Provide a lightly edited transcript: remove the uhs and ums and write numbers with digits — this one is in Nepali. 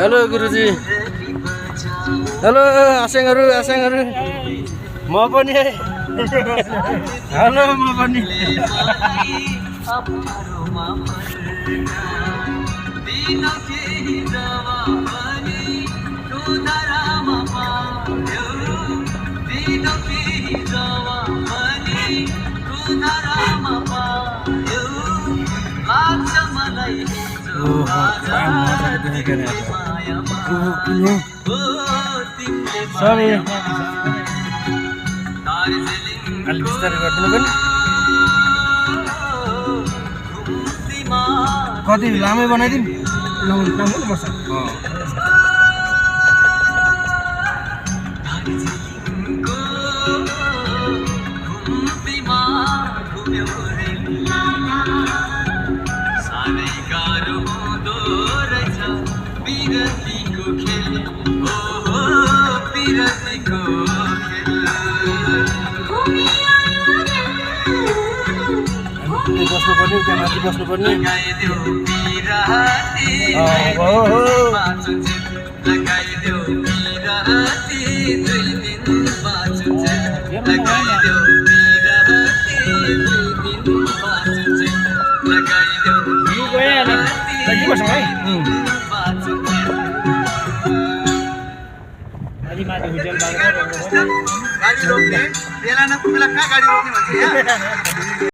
हेलो गुरुजी, हेलो आसेङहरू आसेङहरू, म पनि है। हेलो म पनि। सरी अलि बिस्तारै गरिदिनु पनि। कति लामै बनाइदिउँ? बस्नुपर्ने, त्यहाँ माथि बस्नुपर्ने। गाडी रोक्ने बेला नपुग्दा कहाँ गाडी रोक्ने भन्छ यहाँ